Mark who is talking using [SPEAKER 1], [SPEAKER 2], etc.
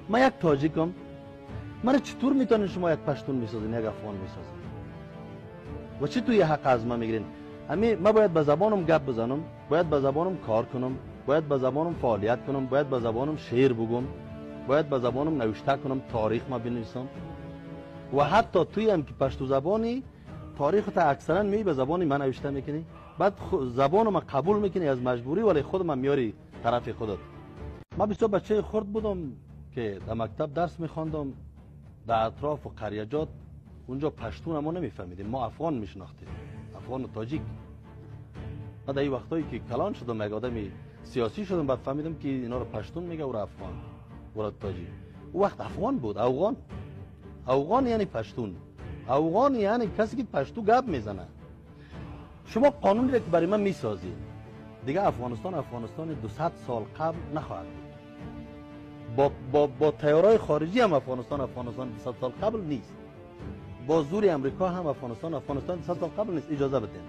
[SPEAKER 1] من یک تاجیکم، من چطور میتونین شما یک پشتون میسازین، یک افغان میسازین و چی توی حق از من میگیرین؟ امی من باید به زبانم گپ بزنم، باید به زبانم کار کنم، باید به زبانم فعالیت کنم، باید به زبانم شعر بگم، باید به زبانم نوشته کنم، تاریخ ما بنویسم. و حتی توی هم که پشتو زبانی تاریخ تا اکثرا می به زبانی من نوشته میکنی، بعد زبان ما قبول میکنی از مجبوری، ولی خود من میاری طرف خودت. من بسیار بچه خرد بودم که در مکتب درس میخواندم، در اطراف و قریجات اونجا پشتون ما نمیفهمیدیم، ما افغان میشناختیم، افغان و تاجیک. من در این وقتایی که کلان شدم، یک آدمی سیاسی شدم، بعد فهمیدم که اینا رو پشتون میگه و افغان و تاجیک. او وقت افغان بود، افغان. افغان یعنی پشتون، افغان یعنی کسی که پشتو گپ میزنه. شما قانونی که برای من میسازید دیگه افغانستان افغانستان 200 سال قبل نخواهد بود. با تیارای خارجی هم افغانستان افغانستان 200 سال قبل نیست، با زور امریکا هم افغانستان افغانستان 200 سال قبل نیست. اجازه بدین.